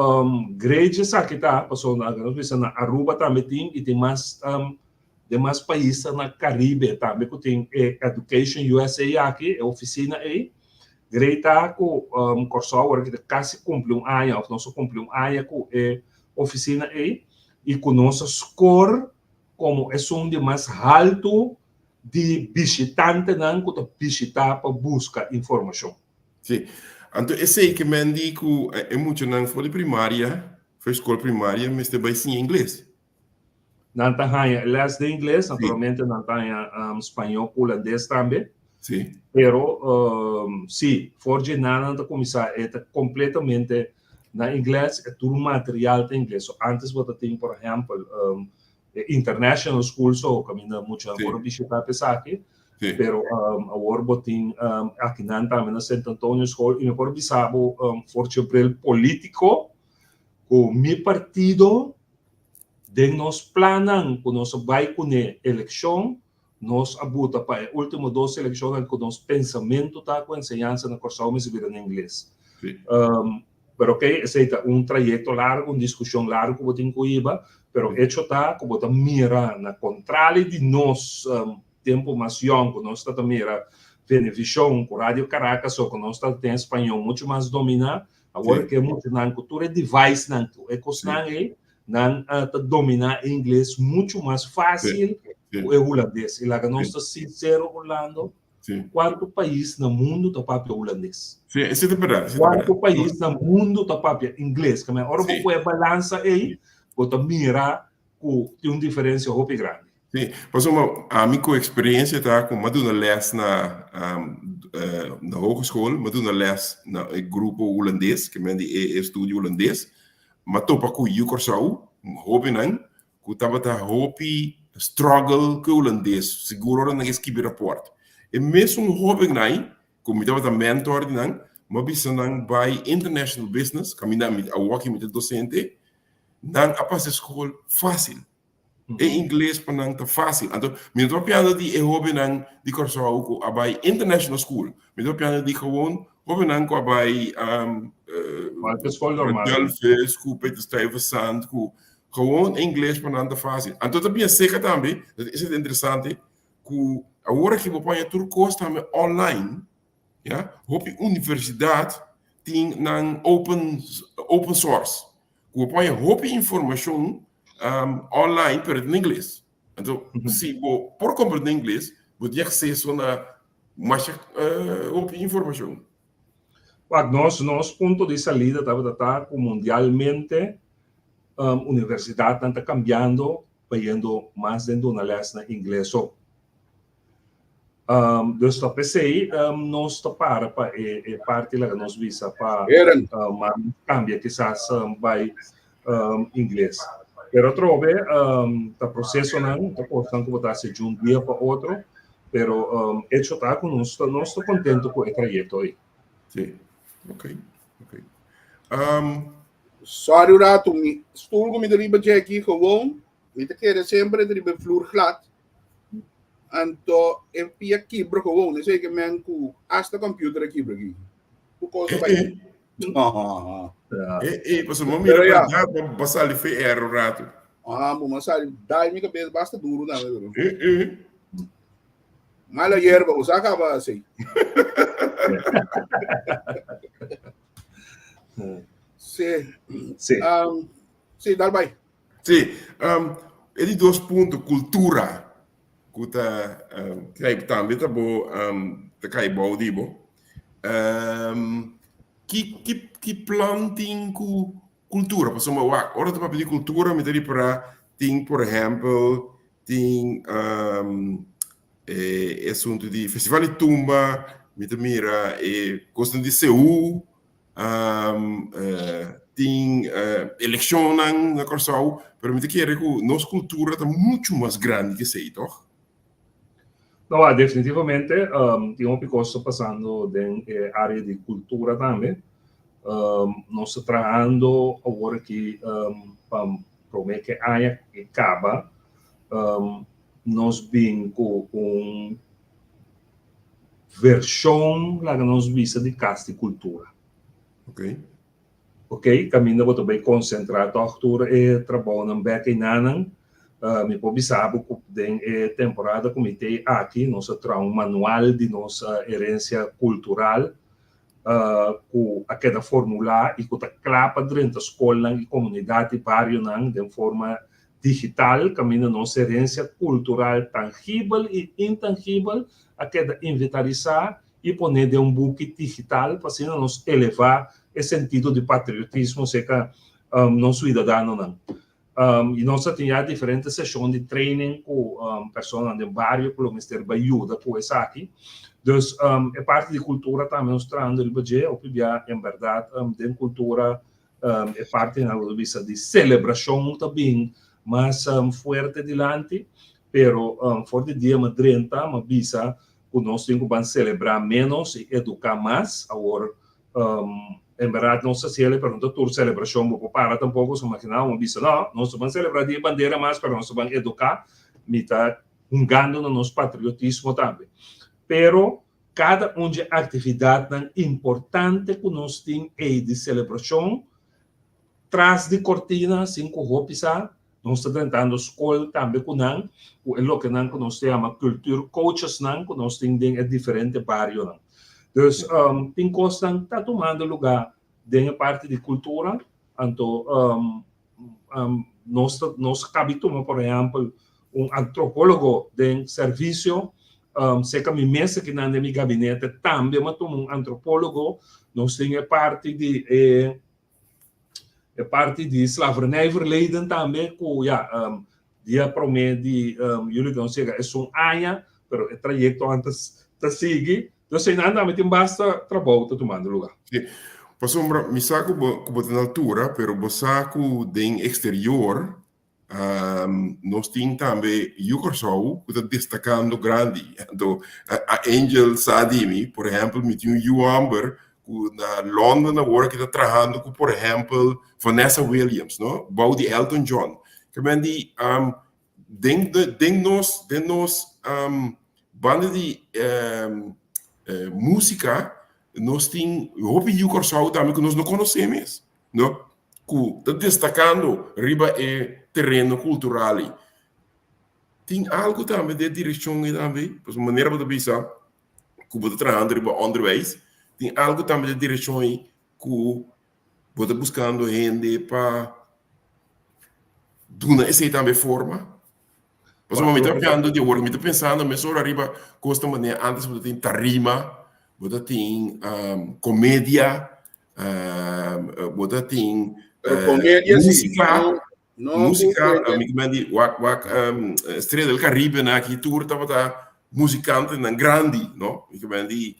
great esaki ta, pasobra nos bisa na Aruba tambe tin i tin mas Demas paisnan na Caribe tambe cu tin e Education USA aki, e oficina ey. Grey ta cu Corsou awor aki ta casi cumpli un aña of nos a cumpli un aña cu e oficina ey y cu nos a score como esun di mas halto di bishitantenan cu ta bishita pa busca informacion. Sí. Anto esey ke men di cu e muchanan for di primaria, for di scol primaria mester bay siña ingles. Nan ta haña les di ingles, naturalmente nan ta haña spañó ku hulandes tambe. Sí. Pero sí, for dje nan nan ta kuminsá e ta kompletamente na ingles, e tur material ta ingles. So antes bo ta tin por ehèmpel e international school so kaminda mucha por a bishitá pa esaki, pero awor bo tin akinan tambe na Sint Antonio School i mi por bisa bo for dje bril polítiko ku mi partido Den nos plannan ku nos a bai kuné elekshon, nos a buta pa e último dos elekshonnan ku nos pensamentu ta ku enseñansa na Kòrsou mester bira na ingles. Pero oke, esei ta un trayekto largu, un diskushon largu ku bo tin ku hiba, pero echo ta ku bo ta mira na kontrali di nos tempu mas yòn ku nos ta ta mira Venevishon ku Radio Caracas o ku nos ta tin spañó muchu mas dominá, Awor ke muchanan ku tur e devicenan, ku e kosnan ei, nan ta dominá e ingles muchu mas fásil ku e hulandes. I laga nos ta sinsero, Orlando, kuantu pais na mundu ta papia hulandes? Sí, esei ta bèrdat, esei ta bèrdat. Kuantu pais na mundu ta papia ingles? Keme ora bo pone e balansa ei, bo ta mira ku tin un diferensia hopi grandi. Sí, pasobra ami ku eksperensia ta ku mi a duna lès na na hogeschool, mi a duna lès na e grupo hulandes, ke men di e estudio hulandes, mi a topa ku yu Kòrsou, hóbennan ku tabata hopi struggle ku e hulandes, sigur ora nan ke skibi rapòrt. E mesun hóbennan ei ku mi tabata mentor di nan, mi a bisa nan bai international business, kaminda mi awor aki mi ta dosente, nan a pasa e skol fásil. E ingles pa nan ta fácil. Anto, mi no ta papiando di e hóbennan di Kòrsou ku a bai international school. Mi ta papiando di gewoon hóbennan ku a bai Kualke skol normal. Delfis, ku Peter Stuyvesant, ku. Gewoon ingles pa nan ta fácil. Anto ta bien seca tambe, esei ta interesante, ku awor aki bo paña tur kos tambe online, ya. Hopi universidat tin nan open open source, ku bo paña hopi informashon online pero ta na ingles. Anto si bo por komprende ingles, bo tin akseso na masha hopi informashon. Wak, nos nos punto di salida tabata ta ku mundialmente universidatnan ta kambiando bayendo mas den duna lès na ingles so. Dus ta p'esei nos ta para pa e parti laga nos bisa pa mas kambia kisas bai ingles. Pero atrobe ta prosesonan, ta kosnan ku bo ta hasi djun dia pa otro, pero echo ta ku nos ta nos ta kontento ku e trayekto ei. Sí, ok, ok. Sorry un rato, mi stoel ku mi ta riba dje aki gewoon, mi ta kere semper e ta riba e vloer glad. Anto e pia kibra gewoon, esei ke men ku hasta computer a kibra aki. Ku kos a bai. Eh, eh, pasobra bo mira Pero ya. berdad, bo sali fe error un rato. Ah, bo ma sali dai mi kabes basta duro tambe, pero. Eh, eh. Mala hierba, bo sa kaba así. Sí. Sí. Um, sí, dal bai. Sí, um, e di dos punto, kultura, ku ta um, kai tambe ta bo um, ta kai bou di bo. Um, ki, ki, ki plan tin ku kultura? Pasobra wak, ora ta papia di kultura, mi ta ripará tin, por ehèmpel, tin um, e, e asuntu di Festival di Tumba, mi ta mira e kosnan di Seú, tin elekshonnan na Kòrsou, pero mi ta kere ku nos kultura ta muchu mas grandi ke esei, tòg? No, definitivamente tin hopi kos ta pasando den e área di kultura tambe. Nos ta trahando awor aki pa promé ke aña e kaba nos bin ku un Vershon laga nos bisa di Kas di Kultura. Ok. Ok, kaminda bo ta bai konsentrá tòg tur e trabounan bèk einanan. Mi por bisa bo ku den e temporada ku mi t'ei aki nos a traha un manual di nos herensia kultural ku a keda formulá i ku ta kla pa drenta skolnan i komunidat i barionan den forma digital kaminda nos herensia kultural tangibel i intangibel a keda inventarisá i poné den un buki digital pa asina nos elevá e sentido di patriotismo serka nos suidadanonan. I nos a tin ya diferente seshon di training ku personanan den bario ku lo mester bai yuda ku esaki. Dus e parti di kultura tambe nos trahando riba dje, hopi bia en bèrdat den kultura E partinan lo bisa di selebrashon ta bin mas fuerte dilanti, pero for di dia mi drenta mi bisa ku nos tin ku ban selebrá ménos i eduká mas. Awor en bèrdat nos ta hasiel pero no ta tur selebrashon bo por para tampoko, so imaginá bo mi bisa no, nos ta ban selebrá dia bandera mas pero nos ta ban eduká, mi ta hungando na nos patriotismo tambe. Pero Kada un dje aktividatnan importante ku nos tin ei di selebrashon, tras di kortina, sin ku hopi sa, nos ta drentando skol tambe ku nan, ku e lokenan ku nos ta yama cultuurcoachesnan ku nos tin den e diferente barionan. Dus tin kosnan ta tumando lugá den e parti di kultura, anto nos ta nos a kabi tuma por ehèmpel un antropólogo den servisio serka mi mes akinan den mi gabinete tambe mi a tuma un antropólogo nos tin e parti di e e parti di slavernijverleden tambe ku ya dia promé di yüli ku nos yega esun aña pero e trayekto antes ta sigui dus einan tambe tin basta trabou ta tumando lugá. Sí. Pasobra mi sa ku bo ku bo ta na altura, pero bo sa ku den eksterior nos tin tambe yu Kòrsou ku ta destakando grandi. Anto a Angel sa di mi, por ehèmpel mi tin un yu hòmber ku na London awor aki ta trahando ku por ehèmpel Vanessa Williams, no, bou di Elton John. Ke men di den den nos den nos banda di músika nos tin hopi yu Kòrsou tambe ku nos no konosé mes, no. ku ta destakando riba e tereno kultural ei. Tin algu tambe den e direkshon ei tambe, pasobra manera bo ta bisa ku bo ta trahando riba onderwijs, tin algu tambe den e direkshon ei ku bo ta buskando hende pa duna esei tambe forma? Pasobra mi ta papiando di awor, mi ta pensando mesora riba kos ta manera antes bo ta tin tarima, bo ta tin komedia, bo ta tin músika, músika, mi ta mende wak wak Estrella del Caribe nan aki tur tabata musikantenan grandi, no? Mi ta mende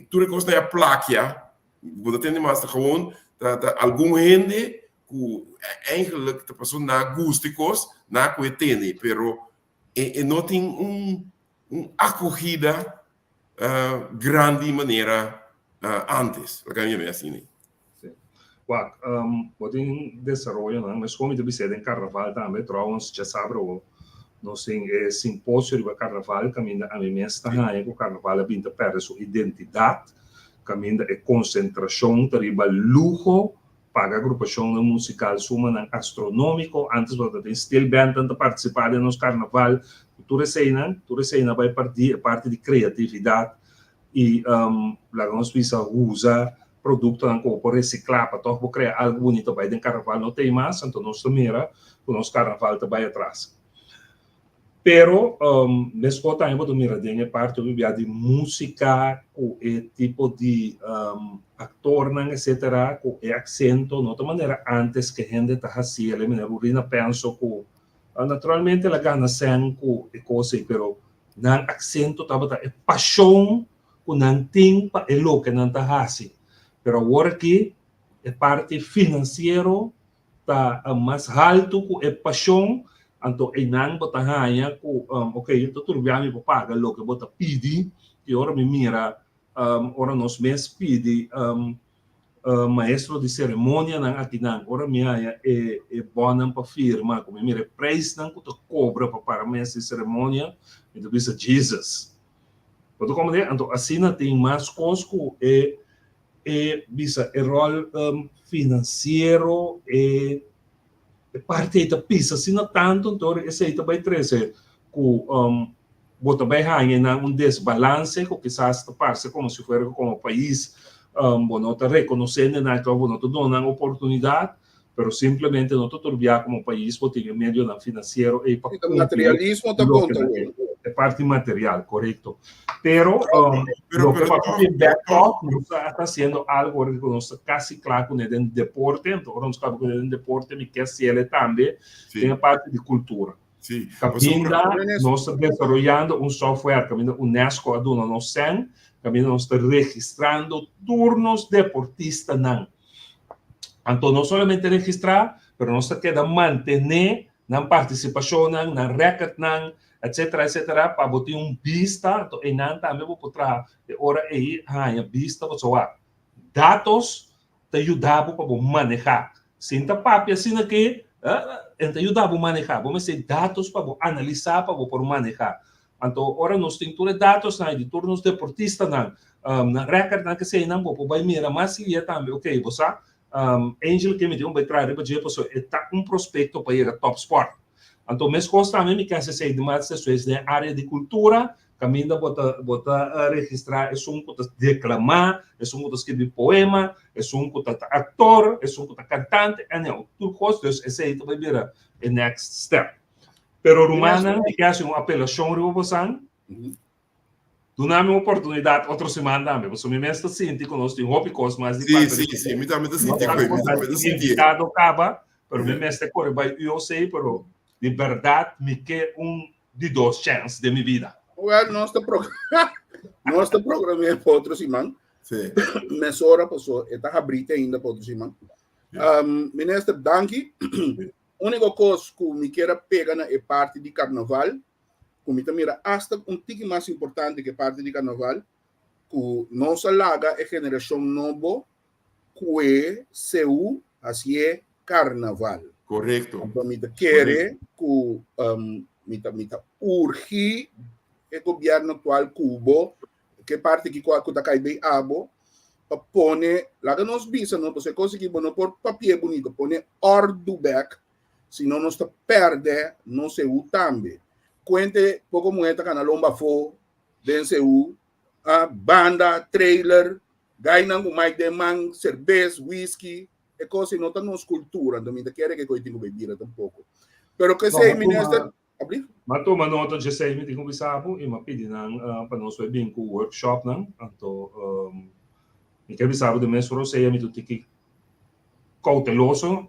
tur e kosnan a plakia, bo ta tende mas ta gewoon ta ta algun hende ku eigenlijk ta paso nan gusta e kos, nan ku e tene, pero e e no tin un un akogida grandi manera antes, laga mi yama asina. Sí. Wak, bo tin desaroyonan, meskos mi ta bis'é den karnaval tambe, trouwens djasabra awo nos tin e simposio riba karnaval kaminda ami mes ta haña ku karnaval a bin ta pèrdè su identidat, kaminda e konsentrashon ta riba luho, paga agrupashonnan musikal sumanan astronómiko, antes bo ta tin steel bandnan ta partisipá den nos karnaval, tur eseinan, tur eseinan bai parti e parti di kreatividat i laga nos bisa usa produktonan ku bo por resiklá pa tòg bo krea algu bunito bai den karnaval no ta ei mas, anto nos ta mira ku nos karnaval ta bai atras. Pero meskos tambe bo ta mira den e parti hopi bia di músika ku e tipo di aktornan etsetera ku e aksento no ta manera antes ku hende ta hasi el e manera Rurina penso ku naturalmente el a gana sèn ku e kos ei pero nan aksento tabata e pashon ku nan tin pa e loke nan ta hasi. Pero awor aki e parti finansiero ta mas haltu ku e pashon, anto einan bo ta haña ku ok, ta tur bia mi por paga loke bo ta pidi, i ora mi mira ora nos mes pidi maestro di seremonianan akinan, ora mi haña e e bònnan pa firma, ku mi mira e preisnan ku ta kobra pa para maestro di seremonia, mi ta bisa Jesus. Bo ta komprendé? Anto asina tin mas kos ku e e bisa e ròl finansiero, e e parti ei ta pisa asina tantu, anto esei ta bai trese ku bo ta bai haña nan un desbalanse ku kisas ta parse komo si fuera ku komo pais bo no ta rekonosé nan òf bo no ta duna nan oportunidat, pero simplemente no ta tur bia komo pais bo tin e medionan finansiero ei pa kumpli Materialismo ta loke konta nan wou. E parti material, korekto. Pero Pero, loke pero pa toch, tin pero toch, backup, nos ta hasiendo algo ora ku nos ta kasi kla kuné den deporte, anto ora nos kaba kuné den deporte mi ke hasiel tambe den sí, e parti di kultura. sí. Pasobra, Kaminda nos ta desaroyando un software, kaminda UNESCO a duna nos sèn, kaminda nos ta registrando tur nos deportistanan. Anto no solamente registrá, pero nos ta keda mantené nan partisipashonnan, nan rèkòrtnan, etsetera, etsetera, pa bo tin un bista. Anto einan tambe bo por traha e ora ei haña bista pasobra wak datos ta yuda bo pa bo manehá. Sin ta papia asina ke e ta yuda bo manehá. Bo mester datos pa bo analisá pa bo por manehá. Anto ora nos tin tur e datosnan di tur nos deportistanan, nan rèkòrtnan keseinan bo por bai mira mas silia tambe, ok bo sa Angel ke mi tin un bai traha riba dje pasobra e ta un prospekto pa yega tòp spòrt. Anto meskos tambe mi ke hasi esei di mas despues den área di kultura Kaminda bo ta bo ta registrá esun ku ta deklamá, esun ku ta skirbi poema, esun ku ta aktor, esun ku ta kantante, anyhow, tur kos. Dus esei ta bai bira e next step. Pero rumannan, mi ke hasi un apelashon riba bosan. Duna mi un oportunidat otro siman tambe, pasobra mi mes ta sinti ku nos tin hopi kos mas di Sí, papia sí, riba sí, dje. mi tambe ta No sinti ta koe, ku mi tambe ta sinti e. invitado kaba, pero mi mester kore bai UOC, pero di bèrdat mi ke un di dos chèns den mi bida. Well, nos ta pro nos ta program'é pa otro siman. Sí. Mesora paso e ta habrí te ainda pa otro siman. Um, minister, danki. Úniko kos ku mi kier a pega na e parti di karnaval, ku mi ta mira asta un tiki mas importante ku e parti di karnaval, ku nos a laga e generashon nobo kue seú hasié karnaval. Korekto. Anto mi ta kere ku um, mi ta mi ta urgi e gobièrnu aktual ku bo, ke parti ki ku ta kai bei abo, pa pone, laga nos bisa no, pasobra e kos aki bo no por papia bunito, pone òrdu bèk, sino nos ta pèrdè nos seú tambe. Kuente poko muhé ta kana lomba afó den seú, a banda, trailer, gainan ku mic den man, serbes, whisky, e kos ei no ta nos kultura, anto mi ta kere ku e kos ei tin ku bai bira tampoko. Pero kesei, minister, Abli? M'a tuma nota djesei mi tin ku bisa bo i m'a pidi nan pa nos bai bin ku workshopnan. Anto mi ke bisa bo den mes rosea mi ta un tiki kouteloso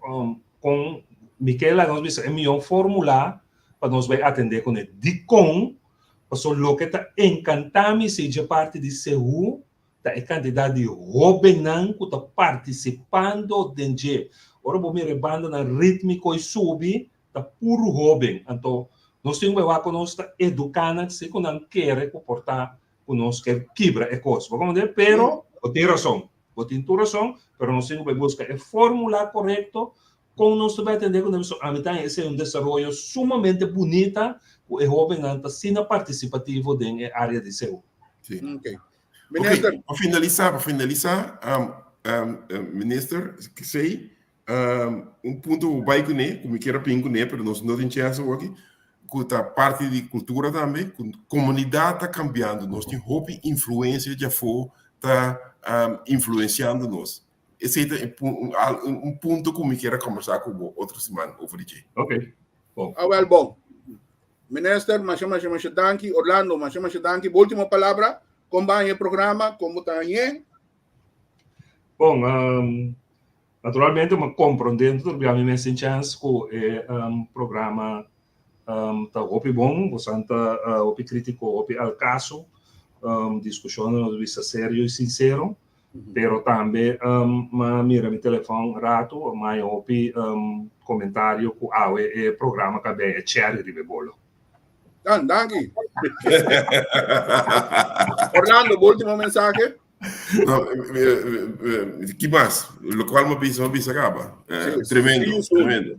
kon mi ke laga nos bisa e mihó formula pa nos bai atendé kuné. Dikon? Pasobra loke ta enkantá mi si dje parti di Sehu ta e kantidat di hóbennan ku ta partisipando den dje. Ora bo mira e bandanan rítmiko i subi, ta puru hóben. Anto nos tin ku bai wak ku nos ta eduká nan si ku nan kere ku por ta ku nos ke kibra e kos. Bo komprendé? Pero bo tin rason. Bo tin tur rason, pero nos tin ku bai buska e fórmula korekto kon nos ta bai atendé ku nan. So ami ta haña esei un desaroyo sumamente bunita ku e hóbennan ta asina partisipativo den e área di seú. Sí. Ok. Minister. Ok, pa finalisá, pa finalisá, Minister, kesei, Un punto ku bai kuné, ku mi kier a pin kuné, pero nos no tin chèns awoki, ku ta parti di kultura tambe, ku komunidat ta kambiando, nos tin hopi influensia di afó ta influensiando nos. Esei ta un punto ku mi kier a kombersá ku bo otro siman over di dje. Ok, bon. Awèl bon. Minister, masha masha masha danki. Orlando, masha masha danki. Bo último palabra, kon bo a haña e programa, kon bo ta hañ'é? Bon, Naturalmente mi a komprondé tur bia mi mes tin chèns ku e programa ta hopi bon, bosan ta hopi krítiko, hopi al kaso, diskushonnan nos bisa serio i sinsero, pero tambe mi a mira mi telefòn ratu, mi a haña hopi komentario ku awe e programa ka bin e chèri riba e bolo. Dan, danki. Orlando, bo último mensahe? No, ki mas? Lo cual me bisa, me bisa acaba. Eh, tremendo, tremendo.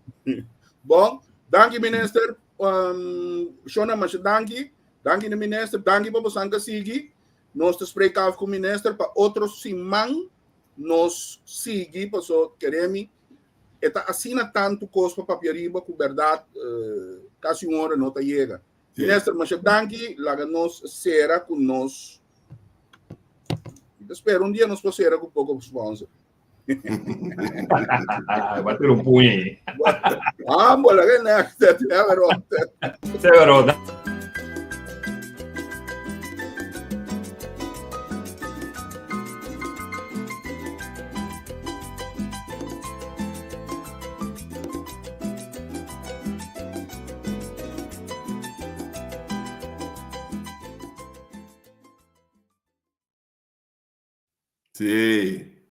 Bon, danki minister. Um, Shona, masha danki. Danki de minister, danki pa bosanka sigi. Nos te spreek af ku minister pa otro siman nos sigi paso keremi eta asina tantu kos pa papia riba ku berdad uh, kasi un hora no ta yega. Minister, masha danki. Laga nos sera ku nos. Mi ta spera un dia nos por sera ku poko sponsor. Ba tira un puño ahí. Vamos, laga next. Te vero. Te vero. Sí.